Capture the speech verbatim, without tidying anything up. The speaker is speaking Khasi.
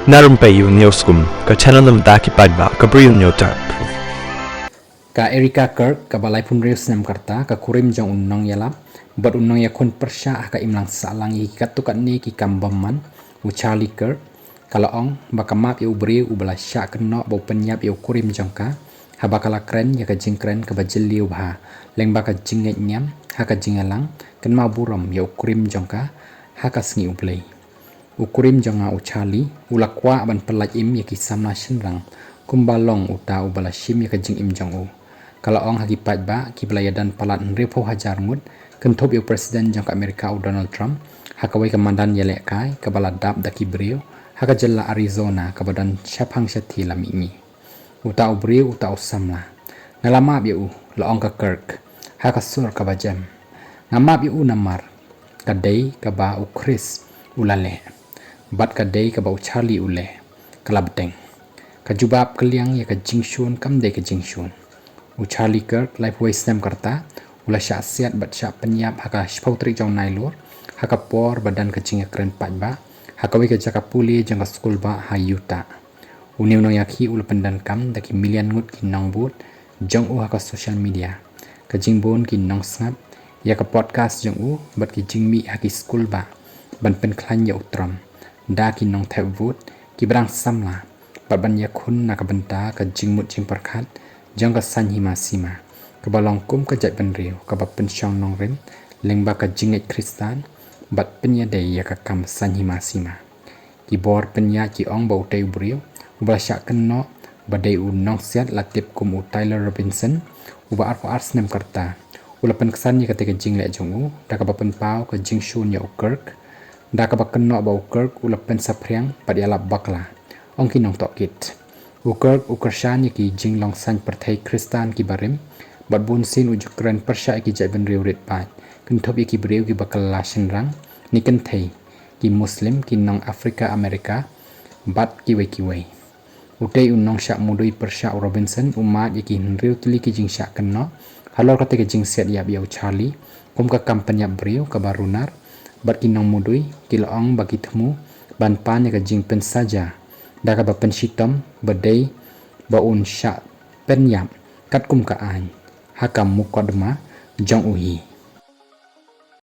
Na rympei ïa u News Kum, ka channel na bynta ki paidbah ka Bri u Newtap. Ka Erika Kirk, kaba laiphew hynriew snem ka rta, ka kurim jong u nongïalap bad u nongïakhun pyrshah ha ka imlang sahlang ïa ki katto katne ki kam bymman, u Charlie Kirk, ka la ong ba ka map ïa u briew uba la shah kynnoh ba u pynïap ïa u kurim jong ka haba ka la kren ïa ka jingkren kaba jylliew bha lyngba ka jingngeit niam ha ka jingïalang kynmaw burom ïa u kurim jong ka ha ka sngi U Blei. U kurim jong nga u Charlie u la kwah ban pyllait im ïa ki samla shynrang kumba long uta uba la shim ïa ka jingim jong u. Ka la ong ha ki paidbah kiba la ïadon palat hynriewphew hajar ngut, kynthup ïa u President jong ka Amerika u Donald Trump ha kawei ka madan ïalehkai kaba la dap da ki briew ha ka jylla Arizona kaba don shaphang shathie la mihngi. Uta u briew, uta u samla. Nga la map ïa u, la ong ka Kirk ha ka sur kaba jem. Nga map ïa u namar ka dei kaba u Khrist u la leh bad ka dei kaba u Charlie u leh, ka la bteng. Ka jubab kylliang ïa ka jingshun kam dei ka jingshun. U Charlie Kirk, laiphew wei snem ka rta, u la shah siat bad shah pynïap ha ka shiphew tarik jong u Nailur ha ka por ba don ka jingïakren paidbah ha kawei ka jaka pule jong ka skulbah ha Utah. Une u nongïakhih u la pyndonkam da ki million ngut ki nongbud jong u ha ka social media, ka jingbun ki nongsngap ïa ka podcast jong u bad ki jingmih ha ki skulbah ban pynkhlaiñ ïa u Trump da ki nongthep vote kiba dang samla bad ban ïakhun na ka bynta ka jingmut jingpyrkhat jong ka saiñ hima sima kaba long kum ka jaitbynriew kaba pynshong nongrim lyngba ka jingngeit Khristan bad pynïadei ïa ka kam saiñ hima sima. Ki bor pynïaid ki ong ba utei u briew uba la shah kynnoh ba dei u nongsiat la tip kum u Tyler Robinson, uba arphew ar snem ka rta, u la pynksan ïa katei ka jingleh jong u da kaba pynpaw ka jingshun ïa u Kirk, da kaba kynnoh ba u Kirk u la pynsaphriang bad ïalap bakla, ong ki nongtohkit. U Kirk u kyrshan ïa ki jinglong saiñ pyrthei Khristan kiba rim bad bunsien u ju kren pyrshah ïa ki jaitbynriew rit paid, kynthup ïa ki briew kiba kylla shynrang ne kynthei, ki Muslim, ki nong Afrika Amerika bad kiwei kiwei. Utei u nongshah mudui pyrshah u Robinson u mad ïa ki hynriew tylli ki jingshah kynnoh halor katei ka jingsiat ïap ïa u Charlie kum ka kam pynïap briew kaba runar, bad ki nongmudui ki la ong ba ki thmu ban pan ïa ka jingpynsaja da kaba pynshitom ba dei ba un shah pynïap katkum ka aiñ ha ka mukotduma jong u hi.